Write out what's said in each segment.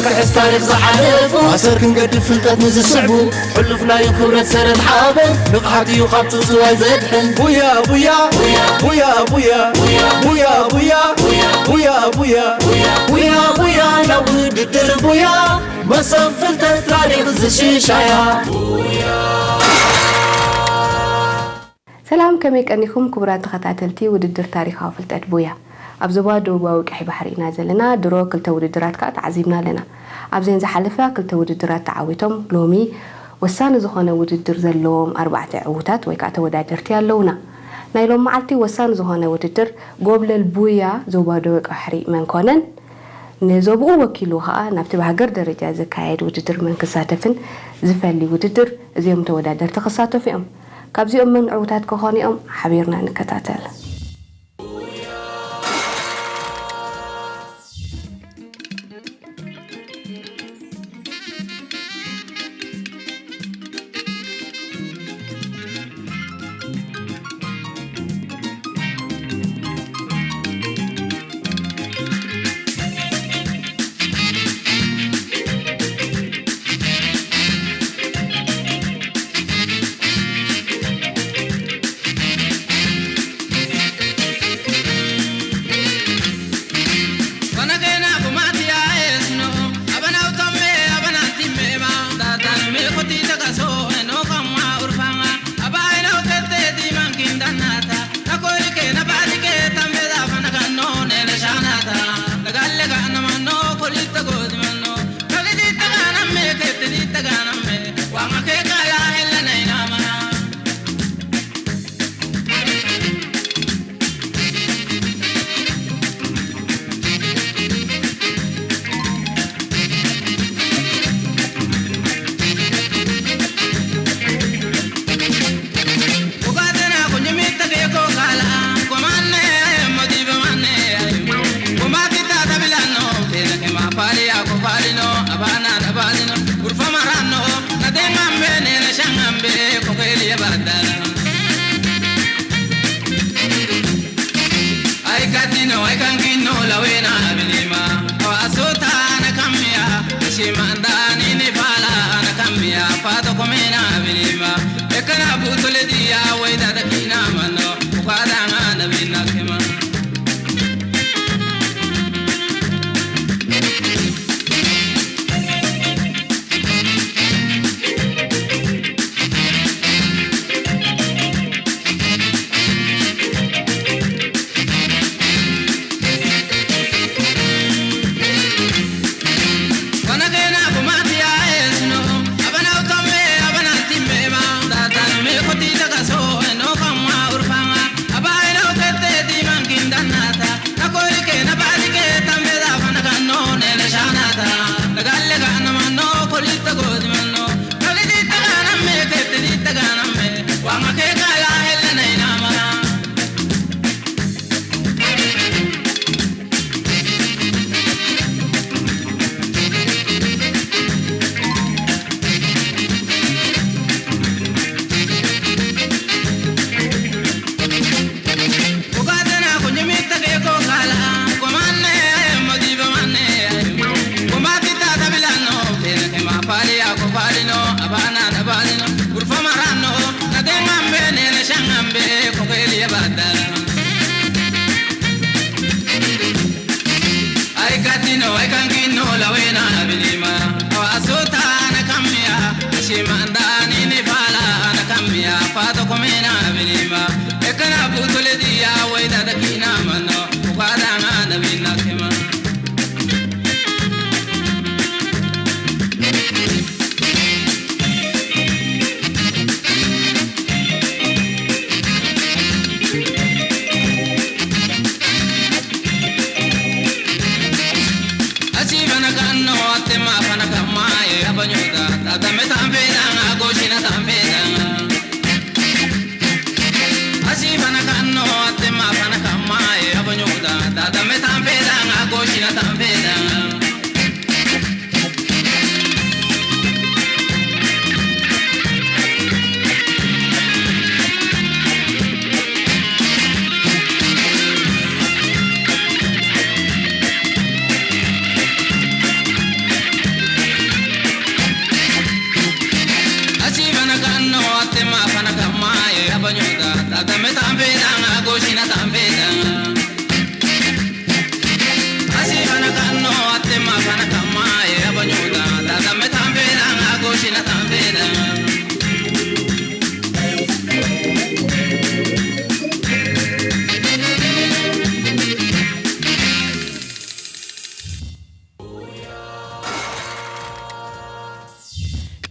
ክሕስ ታሪኽ ዝሓለፉ ኣሰር ክንገድፍ ፍልጠት ንዝስዕቡ ሕሉፍ ናይ ክብረት ሰረት ሓበን ንቕሓት እዩ ካብ ጽውጽዋይ ዘድሕን። ቡያ ቡያ ቡያ ቡያ ቡያ ቡያ ቡያ ቡያ ቡያ ቡያ ናብ ውድድር ቡያ መሰብ ፍልጠት ታሪኽ ዝሽሻያ። ሰላም፣ ከመይ ቀኒኹም ክቡራት ተኸታተልቲ ውድድር ታሪኻዊ ፍልጠት ቡያ? ኣብ ዞባ ደቡባዊ ቀይሕ ባሕሪ ኢና ዘለና። ድሮ ክልተ ውድድራት ከኣ ተዓዚብና ኣለና። ኣብዘን ዝሓለፋ ክልተ ውድድራት ተዓዊቶም ሎሚ ወሳኒ ዝኾነ ውድድር ዘለዎም ኣርባዕተ ዕዉታት ወይ ከኣ ተወዳደርቲ ኣለዉና። ናይ ሎም መዓልቲ ወሳኒ ዝኾነ ውድድር ጎብለል ቡያ ዞባ ደቡብ ቀይሕ ባሕሪ መን ኮነን ንዞብኡ ወኪሉ ከኣ ናብቲ ብሃገር ደረጃ ዝካየድ ውድድር መን ክሳተፍን ዝፈሊ ውድድር እዚኦም ተወዳደርቲ ክሳተፉ እዮም። ካብዚኦም መን ዕዉታት ክኾኑ እዮም? ሓቢርና ንከታተል።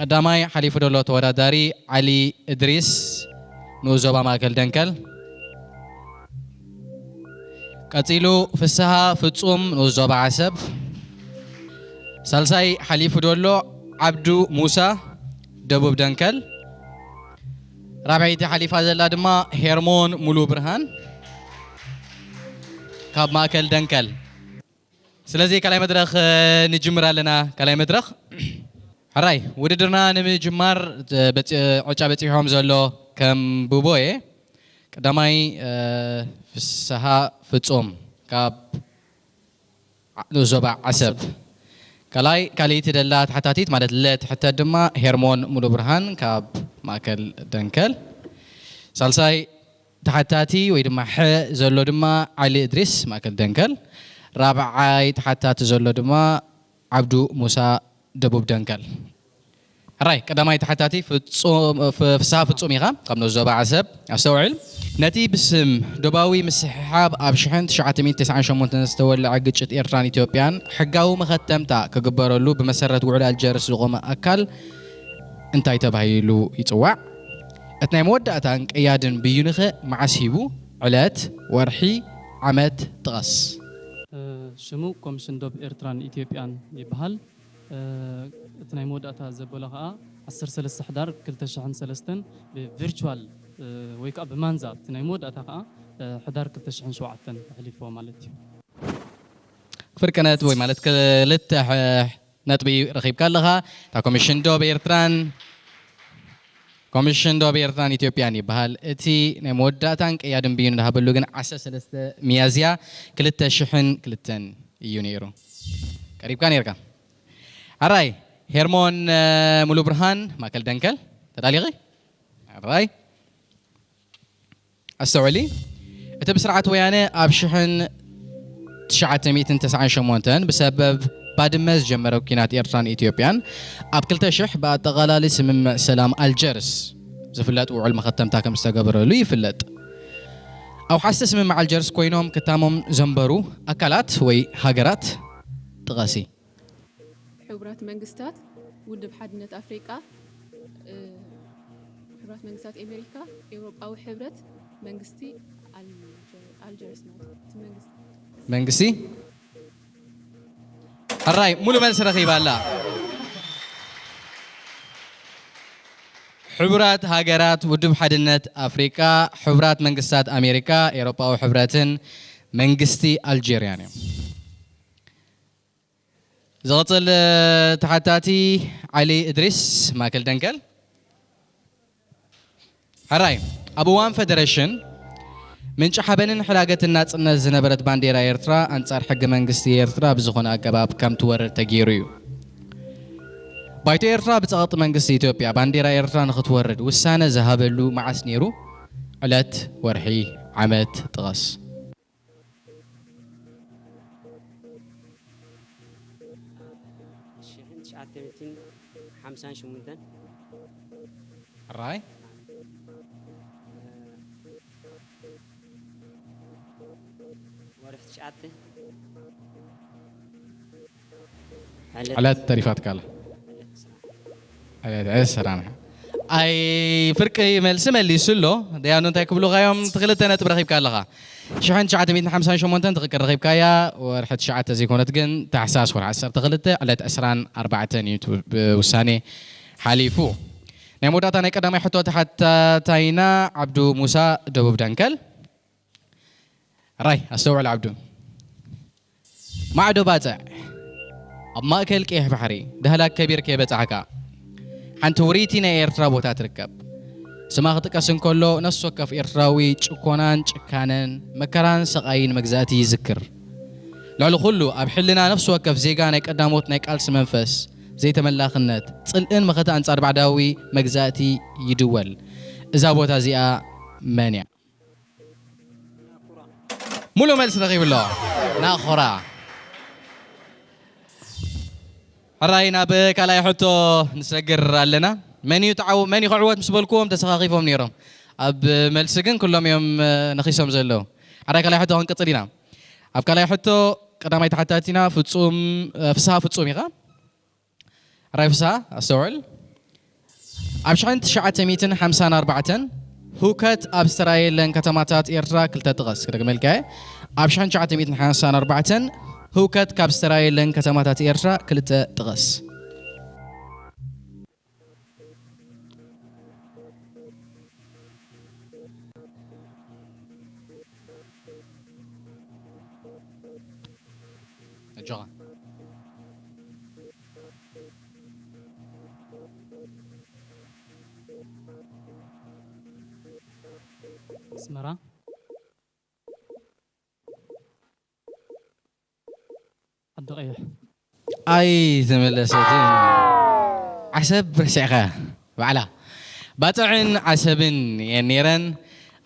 ቀዳማይ ሓሊፉ ዘሎ ተወዳዳሪ ዓሊ እድሪስ፣ ንኡስ ዞባ ማእከል ደንከል። ቀጺሉ ፍስሃ ፍጹም፣ ንኡስ ዞባ ዓሰብ። ሳልሳይ ሓሊፉ ዘሎ ዓብዱ ሙሳ፣ ደቡብ ደንከል። ራብዐይቲ ሓሊፋ ዘላ ድማ ሄርሞን ሙሉ ብርሃን ካብ ማእከል ደንከል። ስለዚ ካልኣይ መድረኽ፣ እ፣ ንጅምር ኣለና። ካልኣይ መድረኽ። ሕራይ፣ ውድድርና ንምጅማር፣ እ፣ በፂ-፣ ዕጫ በፂሖም ዘሎ ከም ብቦ እየ። ቀዳማይ፣ እ፣ ፍስሃ ፍጹም ካብ ዓ-፣ ዞባ ዓሰብ። ካልኣይ፣ ካልኣይቲ ደላ ተሓታቲት ማለት ለ ትሕተት ድማ ሄርሞን ሙሉ ብርሃን ካብ ማእከል ደንከል። ሳልሳይ ተሓታቲ ወይ ድማ ሐ ዘሎ ድማ ዓሊ እድሪስ ማእከል ደንከል። ራብዓይ ተሓታቲ ዘሎ ድማ ዓብዱ ሙሳ ደቡብ ደንከል። ሕራይ፣ ቀዳማይ ተሓታቲ ፍጹም፣ ፍ-፣ ፍስሃ ፍጹም ኢኻ፣ ካብ ንኡስ ዞባ ዓሰብ። ኣስተውዕል። ነቲ ብስም ዶባዊ ምስሕሓብ ኣብ ሽሕን ትሽዓተ ሚእትን ተስዓን ሸሞንተን ዝተወልዐ ግጭት ኤርትራን ኢትዮጵያን ሕጋዊ መኸተምታ ክግበረሉ ብመሰረት ውዕል ኣልጀርስ ዝቖመ ኣካል እንታይ ተባሂሉ ይጽዋዕ? እቲ ናይ መወዳእታን ቀያድን ብይንኸ መዓስ ሂቡ? ዕለት፣ ወርሒ፣ ዓመት ጥቐስ። እ፣ ሽሙ ኮሚሽን ዶብ ኤርትራን ኢትዮጵያን ይበሃል። እ፣ እቲ ናይ መወዳእታ ዘበሎ ኸዓ ዓሰርተ ሰለስተ ሕዳር ክልተ ሽሕን ሰለስተን ብቪርቹዋል፣ እ፣ ወይ ከዓ ብማንዛ፣ እቲ ናይ መወዳእታ ኸዓ፣ እ፣ ሕዳር ክልተ ሽሕን ሸውዓተን ኣሕሊፍዎ ማለት እዩ። ፍርቂ ነጥቢ ወይ ማለት ክልተ ሕ-፣ ነጥቢ ረኺብካ ኣለኻ። እታ ኮሚሽን ዶብ ኤርትራን፣ ኮሚሽን ዶብ ኤርትራን ኢትዮጵያን ይበሃል። እቲ ናይ መወዳእታን ቀያድን ብይን ዝሃበሉ ግን ዓሰርተ ሰለስተ ሚያዝያ ክልተ ሽሕን ክልተን እዩ ነይሩ። ቀሪብካ ነይርካ። ሕራይ፣ ሄርሞን፣ እ፣ ሙሉ ብርሃን፣ ማእከል ደንከል፣ ተዳሊኺ? ሕራይ። ኣስተውዕሊ፣ እቲ ብስርዓት ወያነ ኣብ ሽሕን ትሽዓተ ሚእትን ተስዓን ሸሞንተን ብሰበብ ባድመ ዝጀመረ ኲናት ኤርትራን ኢትዮጵያን፣ ኣብ ክልተ ሽሕ ብኣጠቓላሊ ስምምዕ ሰላም ኣልጀርስ ዝፍለጥ ውዑል መኸተምታ ከም ዝተገበረሉ ይፍለጥ። ኣውሓስቲ ስምምዕ ኣልጀርስ ኮይኖም ክታሞም ዘንበሩ ኣካላት ወይ ሃገራት ጥቐሲ። ሕቡራት መንግስታት፣ ውድብ ሓድነት ኣፍሪቃ፣ እ፣ ሕቡራት መንግስታት ኣሜሪካ፣ ኤውሮጳዊ ሕብረት፣ መንግስቲ ኣልጀ-፣ ኣልጀርስ ማለት እዩ። እቲ መንግስቲ መንግስቲ? ሕራይ፣ ሙሉ መልሲ ረኺባ ኣላ። ሕቡራት ሃገራት፣ ውድብ ሓድነት ኣፍሪቃ፣ ሕቡራት መንግስታት ኣሜሪካ፣ ኤውሮጳዊ ሕብረትን መንግስቲ ኣልጀርያን እዮም። ዝቕጽል፣ እ፣ ተሓታቲ ዓሊ እድሪስ፣ ማእከል ደንከል። ሕራይ፣ ኣብ እዋን ፈደረሽን ምንጪ ሓበንን ሕላገትን ናጽነት ዝነበረት ባንዴራ ኤርትራ ኣንጻር ሕገ መንግስቲ ኤርትራ ብዝኾነ ኣገባብ ከም ትወርድ ተገይሩ እዩ። ባይቶ ኤርትራ ብጸቕጢ መንግስቲ ኢትዮጵያ ባንዴራ ኤርትራ ንኽትወርድ ውሳነ ዝሃበሉ መዓስ ነይሩ? ዕለት፣ ወርሒ፣ ዓመት ጥቐስ። ሽሕን ትሽዓተ ሚእትን ሓምሳን ሸሞንተን። ሕራይ። ወርሒ ትሽዓተ። ዕለት ተሪፋትካ ኣላ። ዕለት ዕስራን። ኣይ፣ ፍርቂ መልሲ መሊሱ ኣሎ። ደያኑ እንታይ ክብሉኻ እዮም? እቲ ክልተ ነጥቢ ረኺብካ ኣለኻ። ሽሕን ትሽዓተ ሚእትን ሓምሳን ሸሞንተን ትኽክል ረኺብካያ። ወርሒ ትሽዓተ ዘይኮነት ግን ታሕሳስ ወርሒ ዓሰርተ ክልተ ዕለት ዕስራን ኣርባዕተን እዩ እቲ ብ-፣ ውሳኔ ሓሊፉ። ናይ መወዳእታ ናይ ቀዳማይ ሕቶ ተሓታታይና ዓብዱ ሙሳ ደቡብ ደንከል። ራይ ኣስተውዕል ዓብዱ። ማዕዶ ባጽዕ ኣብ ማእከል ቀይሕ ባሕሪ ዳህላክ ከቢር ከይበጻሕካ ሓንቲ ውርይቲ ናይ ኤርትራ ቦታ ትርከብ። ስማ ክጥቀስ እንከሎ ነፍሲ ወከፍ ኤርትራዊ ጭኮናን ጭካነን መከራን ሰቓይን መግዛእቲ ይዝክር። ልዕሊ ኩሉ ኣብ ሕልና ነፍሲ ወከፍ ዜጋ ናይ ቀዳሞት ናይ ቃልሲ መንፈስ ዘይተመላኽነት ጽልእን መኸተ ኣንጻር ባዕዳዊ መግዛእቲ ይድወል። እዛ ቦታ እዚኣ መን እያ? ሙሉእ መልሲ ረኺቡ ኣሎ። ናኹራ። ሕራይ ናብ ካልኣይ ሕቶ ንሰግር ኣለና። መን እዩ ተዓው-፣ መን እዩ ክዕወት ምስ በልኩዎም ተሰኻኺፎም ነይሮም። ኣብ መልሲ ግን ኩሎም እዮም፣ እ፣ ነኺሶም ዘለዉ። ሕራይ ካልኣይ ሕቶ ክንቅጽል ኢና። ኣብ ካልኣይ ሕቶ ቀዳማይ ተሓታቲና ፍጹም፣ እ፣ ፍስሃ ፍጹም ኢኻ። ሕራይ ፍስሃ፣ ኣስተውዕል። ኣብ ሽሕን ትሽዓተ ሚእትን ሓምሳን ኣርባዕተን ህውከት ኣብ ዝተራየለን ከተማታት ኤርትራ ክልተ ጥቀስ። ክደግመልካ እየ። ኣብ ሽሕን ትሽዓተ ሚእትን ሓምሳን ኣርባዕተን ህውከት ካብ ዝተራየለን ከተማታት ኤርትራ ክልተ ጥቀስ። ኣጆኻ። ኣስመራ። ዓዲ ቀይሕ። ኣይተመለሰትን። ዓሰብ ረሲዕኻ ባዕላ። ባጽዕን ዓሰብን እየን ነይረን።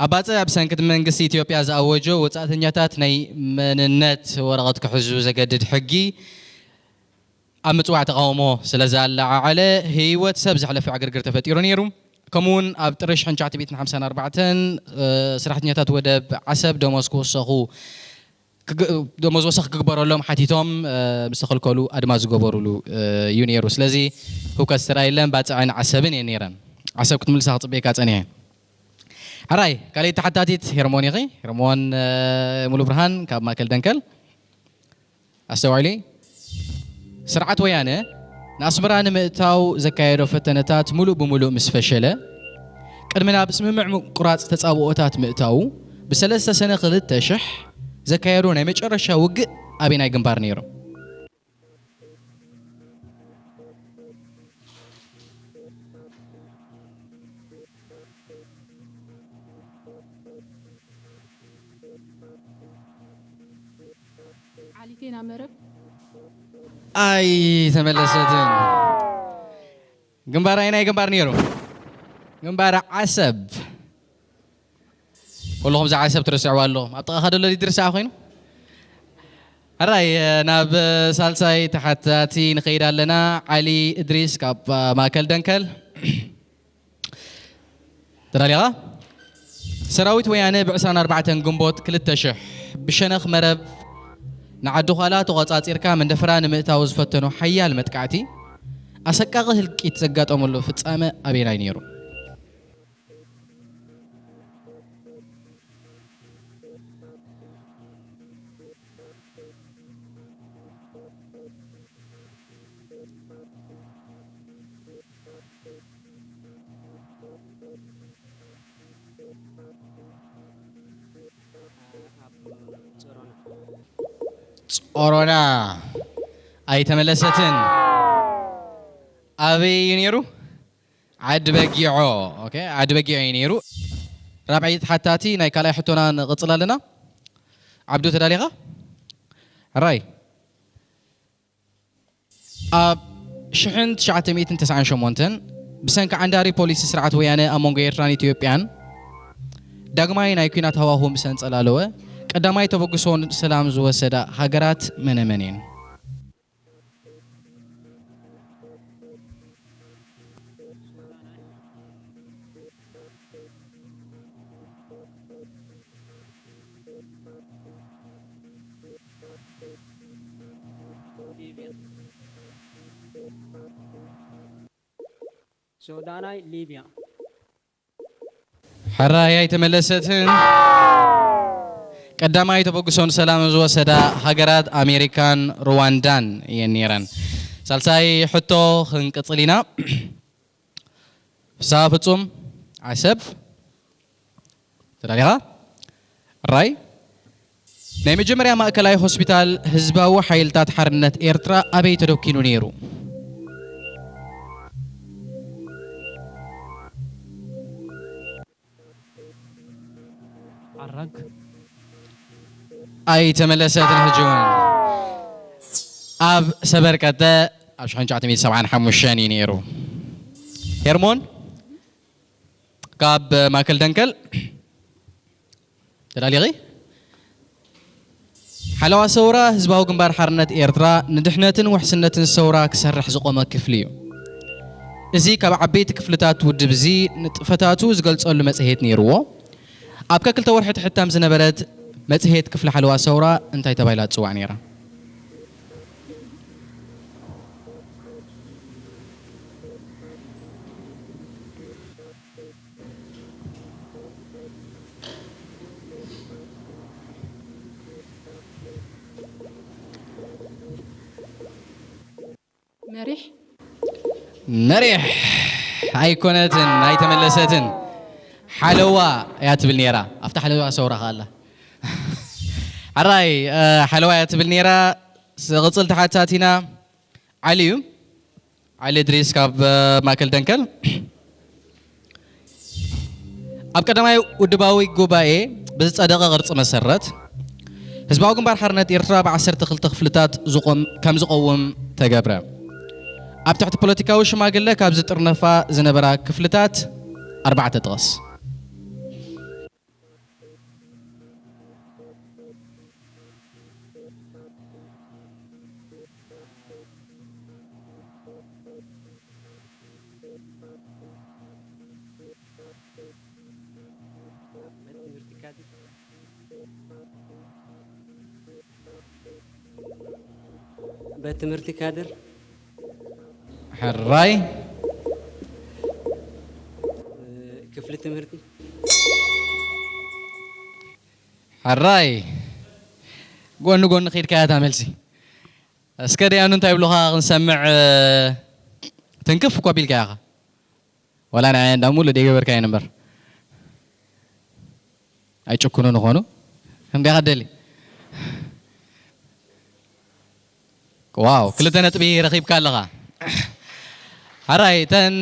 ኣብ ባጽዕ ብሰንኪ እቲ መንግስቲ ኢትዮጵያ ዝኣወጆ ወጻእተኛታት ናይ መንነት ወረቐት ክሕዙ ዘገድድ ሕጊ ኣብ ምጽዋዕ ተቓውሞ ስለ ዘለዓዓለ ህይወት ሰብ ዘሕለፈ ዕግርግር ተፈጢሩ ነይሩ። ከምኡውን ኣብ ጥሪ ሽሕን ትሽዓተ ሚእትን ሓምሳን ኣርባዕተን፣ እ፣ ሰራሕተኛታት ወደብ ዓሰብ ደሞዝ ክውሰኹ ክግ-፣ ደሞዝ ወሰኽ ክግበረሎም ሓቲቶም፣ እ፣ ምስ ተኸልከሉ ኣድማ ዝገበሩሉ፣ እ፣ እዩ ነይሩ። ስለዚ ህውከት ዝተራየለን ባጽዕን ዓሰብን እየን ነይረን። ዓሰብ ክትምልሳ ክጽበየካ ጸኒሐ። ሕራይ፣ ካልኣይቲ ተሓታቲት ሄርሞን ኢኺ። ሄርሞን፣ እ፣ ሙሉ ብርሃን ካብ ማእከል ደንከል። ኣስተውዕሊ፣ ስርዓት ወያነ ንኣስመራ ንምእታው ዘካየዶ ፈተነታት ሙሉእ ብሙሉእ ምስ ፈሸለ፣ ቅድሚ ናብ ስምምዕ ምቁራጽ ተጻብኦታት ምእታዉ፣ ብሰለስተ ሰነ ክልተ ሽሕ ዘካየዶ ናይ መጨረሻ ውግእ ኣበየናይ ግንባር ነይሩ? ዓሊቴና መረብ። ኣይተመለሰትን። ግንባር ኣይናይ ግንባር ነይሩ? ግንባር ዓሰብ። ኩልኹም እዛ ዓሰብ ትርስዕዋ ኣለኹም። ኣብ ጥቓኻ ደሎ ድርሳ ኮይኑ። ሕራይ፣ ናብ ሳልሳይ ተሓታቲ ንኸይድ ኣለና። ዓሊ እድሪስ ካብ ማእከል ደንከል። ተዳሊኻ? ሰራዊት ወያነ ብ ዕስራን ኣርባዕተን ግንቦት ክልተ ሽሕ ብሸነኽ መረብ ንዓዲ ዃላ ተቖጻጺርካ መንደፈራ ንምእታው ዝፈተኖ ሓያል መጥቃዕቲ፣ ኣሰቃቒ ህልቂት ዘጋጠመሉ ፍጻመ ኣበየናይ ነይሩ? ጾሮና ኣይተመለሰትን። ኣበይ እዩ ነይሩ? ዓዲ በጊዖ። ኦኬ፣ ዓዲ በጊዖ እዩ ነይሩ። ራብዓይ ተሓታቲ ናይ ካልኣይ ሕቶና ንቕጽል ኣለና። ዓብዱ፣ ተዳሊኻ? ሕራይ። ኣብ ሽሕን ትሽዓተ ሚእትን ተስዓን ሸሞንተን ብሰንኪ ዓንዳሪ ፖሊሲ ስርዓት ወያነ ኣብ መንጎ ኤርትራን ኢትዮጵያን ዳግማይ ናይ ኲናት ሃዋህው ምስ ኣንጸላለወ፣ ቀዳማይ ተበግሶ ሰላም ዝወሰዳ ሃገራት መነ መን እየን? ሱዳናይ ሊብያ። ሕራይ ኣይተመለሰትን። ቀዳማይ ተበግሶን ሰላምን ዝወሰዳ ሃገራት ኣሜሪካን ሩዋንዳን እየን ነይረን። ሳልሳይ ሕቶ ክንቅጽል ኢና። ፍስሃ ፍጹም፣ ዓሰብ። ተዳሊኻ? ራይ። ናይ መጀመርያ ማእከላይ ሆስፒታል ህዝባዊ ሓይልታት ሓርነት ኤርትራ ኣበይ ተደኪኑ ነይሩ? ዓራግ። ኣይተመለሰትን። ሕጂ እውን ኣብ ሰበርቀጠ ኣብ ሽሕን ትሽዓተ ሚእትን ሰብዓን ሓሙሽተን እዩ ነይሩ። ሄርሞን ካብ ማእከል ደንከል ተዳሊኺ? ሓለዋ ሰውራ ህዝባዊ ግንባር ሓርነት ኤርትራ ንድሕነትን ውሕስነትን ሰውራ ክሰርሕ ዝቖመ ክፍሊ እዩ። እዚ ካብ ዓበይቲ ክፍልታት ውድብ እዚ ንጥፈታቱ ዝገልጸሉ መጽሔት ነይርዎ። ኣብ ከክልተ ወርሒ ትሕተም ዝነበረት መጽሔት ክፍሊ ሓለዋ ሰውራ እንታይ ተባሂላ ትጽዋዕ ነይራ? መሪሕ መሪሕ ኣይኮነትን፣ ኣይተመለሰትን። ሓለዋ እያ ትብል ነይራ። ኣብታ ሓለዋ ሰውራ ከኣላ ሓራይ ሓለዋ እያ ትብል ነይራ። ዝቕፅል ተሓታቲና ዓሊ እዩ። ዓሊ እድሪስ ካብ ማእከል ደንከል። ኣብ ቀዳማይ ውድባዊ ጉባኤ ብዝጸደቐ ቅርጺ መሰረት፣ ህዝባዊ ግንባር ሓርነት ኤርትራ ብ ዓሰርተ ክልተ ክፍልታት ከም ዝቐውም ተገብረ። ኣብ ትሕቲ ፖለቲካዊ ሽማግለ ካብ ዝጥርነፋ ዝነበራ ክፍልታት ኣርባዕተ ጥቐስ። ቤት ትምህርቲ ካድር። ሕራይ ክፍሊ ትምህርቲ። ሕራይ ጎኒ ጎኒ ከይድካያ እታ መልሲ። እስከ ደያኑ እንታይ ይብሉኻ ክንሰምዕ። ትንክፍ እኳ ቢልካ ኢኻ። ዋላ ንዓይ እንዳ ሙሉ ደይገበርካየን እምበር ኣይጭኩኑን ኾኑ። እንዲኻ ደሊ ዋው ክልተ ነጥቢ ረኺብካ ኣለኻ። ሓራይ እተን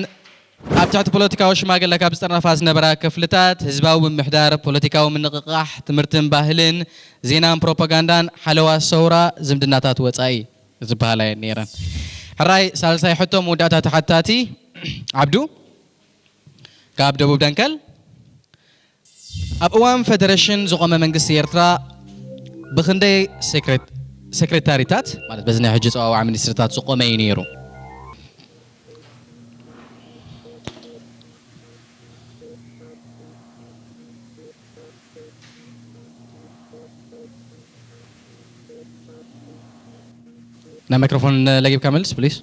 ኣብ ትሕቲ ፖለቲካዊ ሽማግለ ካብ ዝጠርነፋ ዝነበራ ክፍልታት ህዝባዊ ምምሕዳር፣ ፖለቲካዊ ምንቕቓሕ፣ ትምህርትን ባህልን፣ ዜናን ፕሮፓጋንዳን፣ ሓለዋ ሰውራ፣ ዝምድናታት ወጻኢ ዝበሃላ እየን ነይረን። ሕራይ ሳልሳይ ሕቶ መወዳእታ ተሓታቲ ዓብዱ ካብ ደቡብ ደንከል። ኣብ እዋን ፈደረሽን ዝቖመ መንግስቲ ኤርትራ ብኽንደይ ሴክሬታሪታት ማለት በዚ ናይ ሕጂ ጸዋውዓ ሚኒስትርታት ዝቖመ እዩ ነይሩ? ናይ ማይክሮፎን ለጊብካ መልስ ፕሊስ።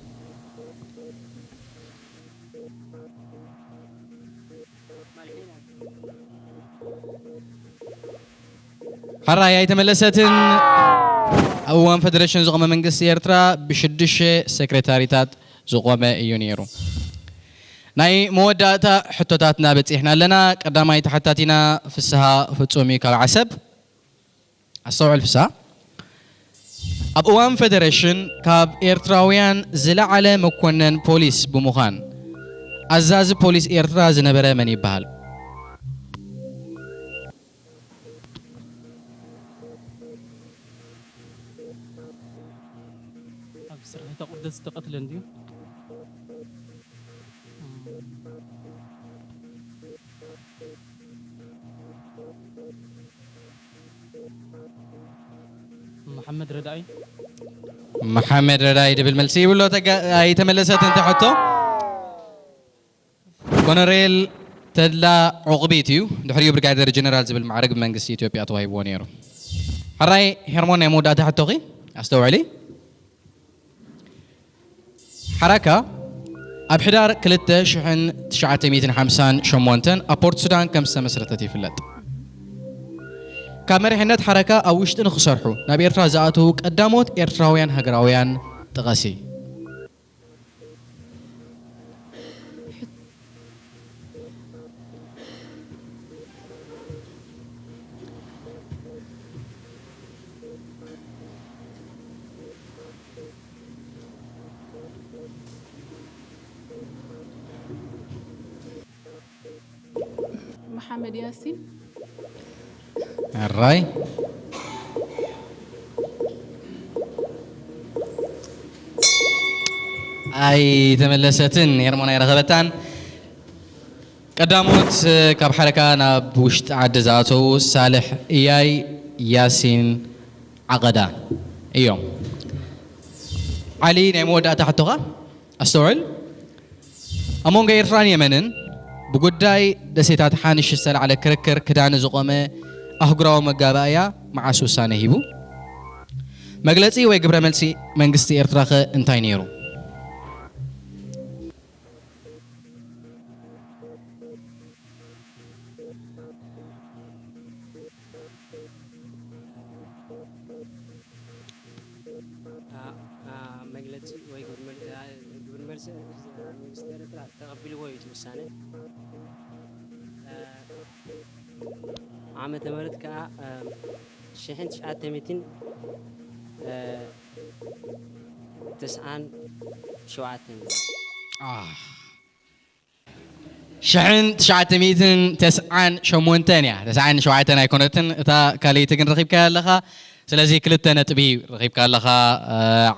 ሓራይ ኣይተመለሰትን። ኣብ እዋን ፈደረሽን ዝቖመ መንግስቲ ኤርትራ ብሽዱሽተ ሴክሬታሪታት ዝቖመ እዩ ነይሩ። ናይ መወዳእታ ሕቶታትና በጺሕና ኣለና። ቀዳማይ ተሓታቲና ፍስሃ ፍጹም እዩ ካብ ዓሰብ። ኣስተውዕል ፍስሃ። ኣብ እዋን ፈደረሽን ካብ ኤርትራውያን ዝለዓለ መኮነን ፖሊስ ብምዃን ኣዛዚ ፖሊስ ኤርትራ ዝነበረ መን ይበሃል? ኣብ ስርሒተ ቁርደት ዝተቐትለ እንድዩ። መሓመድ ረዳኢ። መሓመድ ረዳኢ ድብል መልሲ ይብሎ። ኣይተመለሰትን እታ ሕቶ። ኮነሬል ተድላ ዑቕቢት እዩ። ድሕሪኡ ብርጋዴር ጀነራል ዝብል ማዕረግ ብመንግስቲ ኢትዮጵያ ተዋሂብዎ ነይሩ። ሕራይ ሄርሞን ናይ መወዳእታ ሕቶኺ ኣስተውዕሊ። ሓራካ ኣብ ሕዳር ክልተ ሽሕን ትሽዓተ ሚእትን ሓምሳን ሸሞንተን ኣብ ፖርት ሱዳን ከም ዝተመስረተት ይፍለጥ። ካብ መሪሕነት ሓራካ ኣብ ውሽጢ ንኽሰርሑ ናብ ኤርትራ ዝኣተዉ ቀዳሞት ኤርትራውያን ሃገራውያን ጥቐሲ። መሓመድ ያሲን። ሕራይ ኣይተመለሰትን። ሄርሞን ኣይረኸበታን። ቀዳሞት ካብ ሓረካ ናብ ውሽጢ ዓዲ ዝኣተዉ ሳልሕ እያይ፣ ያሲን ዓቐዳ እዮም። ዓሊ ናይ መወዳእታ ሕቶኻ ኣስተውዕል። ኣብ መንጎ ኤርትራን የመንን ብጉዳይ ደሴታት ሓንሽ ዝተላዕለ ክርክር ክዳኒ ዝቖመ ኣህጉራዊ መጋባእያ መዓስ ውሳነ ሂቡ? መግለጺ ወይ ግብረ መልሲ መንግስቲ ኤርትራኸ እንታይ ነይሩ? መግለጺ ወይ ግብረ መንግስቲ ኤርትራ ተቐቢልዎ እዩ እቲ ውሳነ። ዓመተ ምህረት ከዓ ሽሕን ትሽዓተ ሚእትን ተስዓን ሸውዓተን። ሽሕን ትሽዓተ ሚእትን ተስዓን ሸሞንተን እያ፣ ተስዓን ሸውዓተን ኣይኮነትን። እታ ካልኣይቲ ግን ረኺብካያ ኣለኻ። ስለዚ ክልተ ነጥቢ ረኺብካ ኣለኻ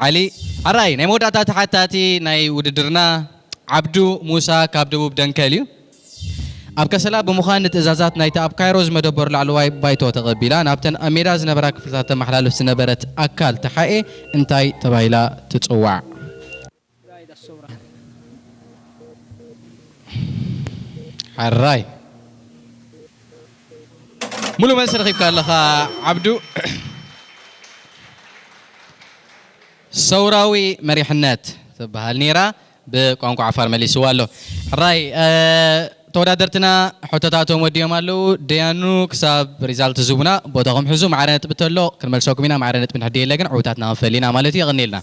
ዓሊ። ሕራይ ናይ መወዳእታ ተሓታቲ ናይ ውድድርና ዓብዱ ሙሳ ካብ ደቡብ ደንከል እዩ። ኣብ ከሰላ ብምዃን ንትእዛዛት ናይቲ ኣብ ካይሮ ዝመደበሩ ላዕለዋይ ባይቶ ተቐቢላ ናብተን ኣብ ሜዳ ዝነበራ ክፍልታት ተመሓላልፍ ዝነበረት ኣካል ተሓኤ እንታይ ተባሂላ ትጽዋዕ? ሕራይ ሙሉእ መልሲ ረኺብካ ኣለኻ ዓብዱ። ሰውራዊ መሪሕነት ትበሃል ነይራ። ብቋንቋ ዓፋር መሊስዋ ኣሎ። ሕራይ ተወዳደርትና ሕቶታቶም ወዲኦም ኣለዉ። ደያኑ ክሳብ ሪዛልት ዝቡና ቦታኹም ሕዙ። ማዕረ ነጥቢ ተሎ ክንመልሰኩም ኢና። ማዕረ ነጥቢ ንሕድየለ ግን ዕውታትና ክንፈሊ ኢና ማለት እዩ። የቐንየልና።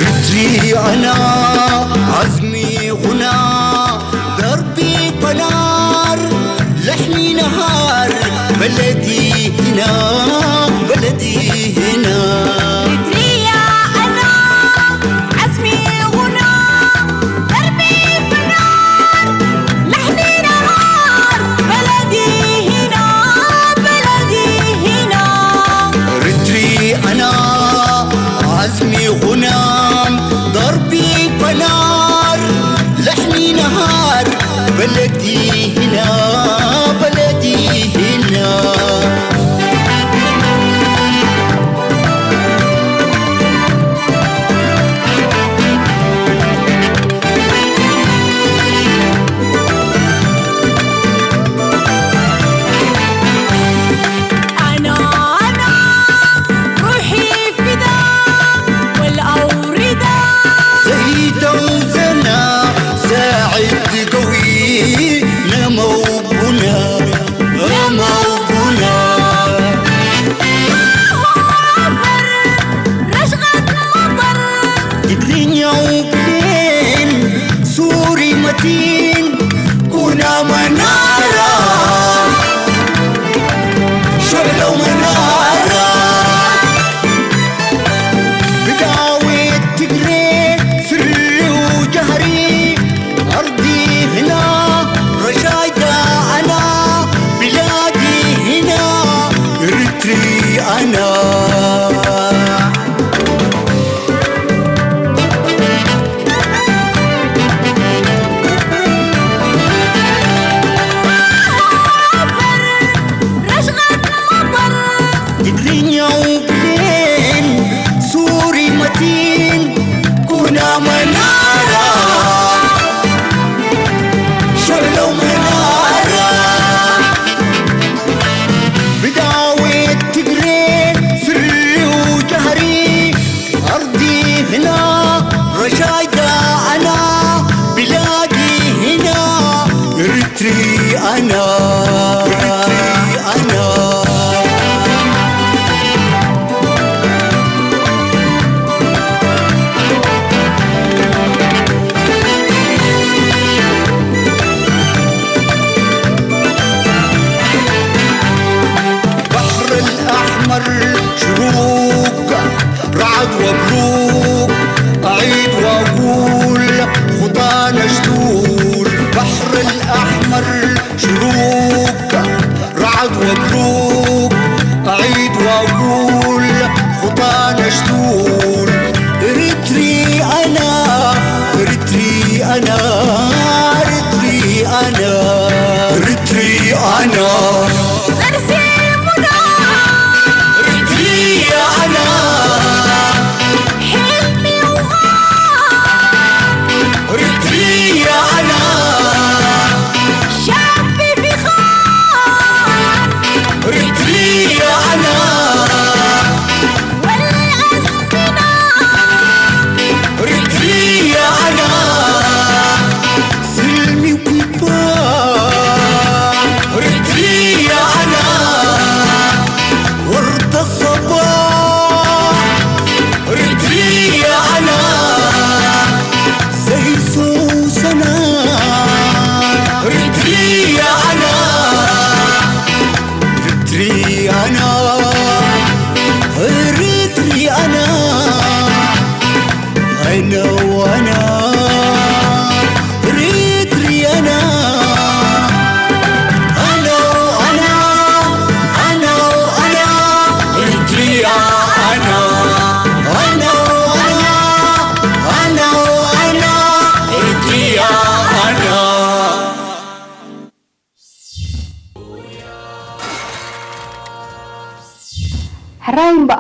ርትሪኣና ኣዝሚኹና ደርቢ በናር ለሕሚ ነሃር በለዲ ሂና በለዲ ሂና ርትሪኣና ኣዝሚኹና ደርቢ በናር ለሕሚ ነሃር በለዲ ሂና በለዲ ሂና ርትሪኣና ኣዝሚኹና ደርቢ በናር ለሕሚ ነሃር በለዲ ሂና በለዲ ሂና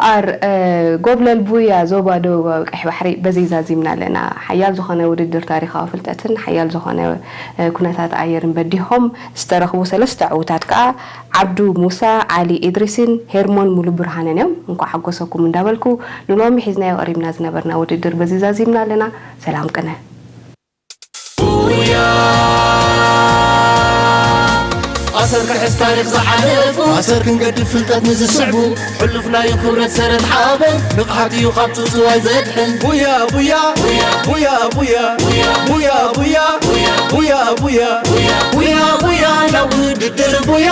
ኣር ጎብለል ቡያ ዞባ ደቡባዊ ቀይሕ ባሕሪ በዚ ዛዚምና ኣለና። ሓያል ዝኾነ ውድድር ታሪኻዊ ፍልጠትን ሓያል ዝኾነ ኩነታት ኣየርን በዲሆም ዝተረኽቡ ሰለስተ ዕውታት ከኣ ዓብዱ ሙሳ፣ ዓሊ ኢድሪስን ሄርሞን ሙሉ ብርሃንን እዮም። እንኳዕ ሓጎሰኩም እንዳበልኩ ንሎሚ ሒዝናዮ ቀሪብና ዝነበርና ውድድር በዚ ዛዚምና ኣለና። ሰላም ቅነ። ኣሰር ክሕዝ ታሪኽ ዝሓለፉ ኣሰር ክንገድፍ ፍልጠት ንዝስዕቡ ሕሉፍናዩ ክብረት ሰረት ሓበን ንቕሓት እዩ ካብ ጽውጽዋይ ዘድሕን ቡያ ቡያ ቡያ ቡያ ቡያ ቡያ ቡያ ቡያ ቡያ ቡያ ቡያ ናብ ውድድር ቡያ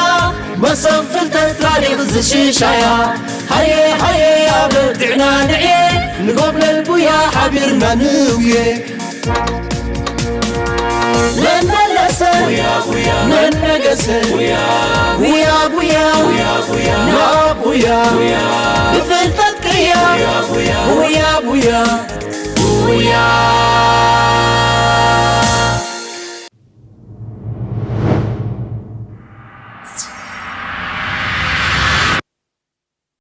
መሰብ ፍልጠት ታሪኽ ዝሽሻያ ሃየ ሃየ ኣበርቲዕና ንዕየ ንጎብለል ቡያ ሓቢርና ንውየ መን መለሰ መን ነገሰ ቡያ ቡያ ናብ ቡያ ብፍልጠት ቅያ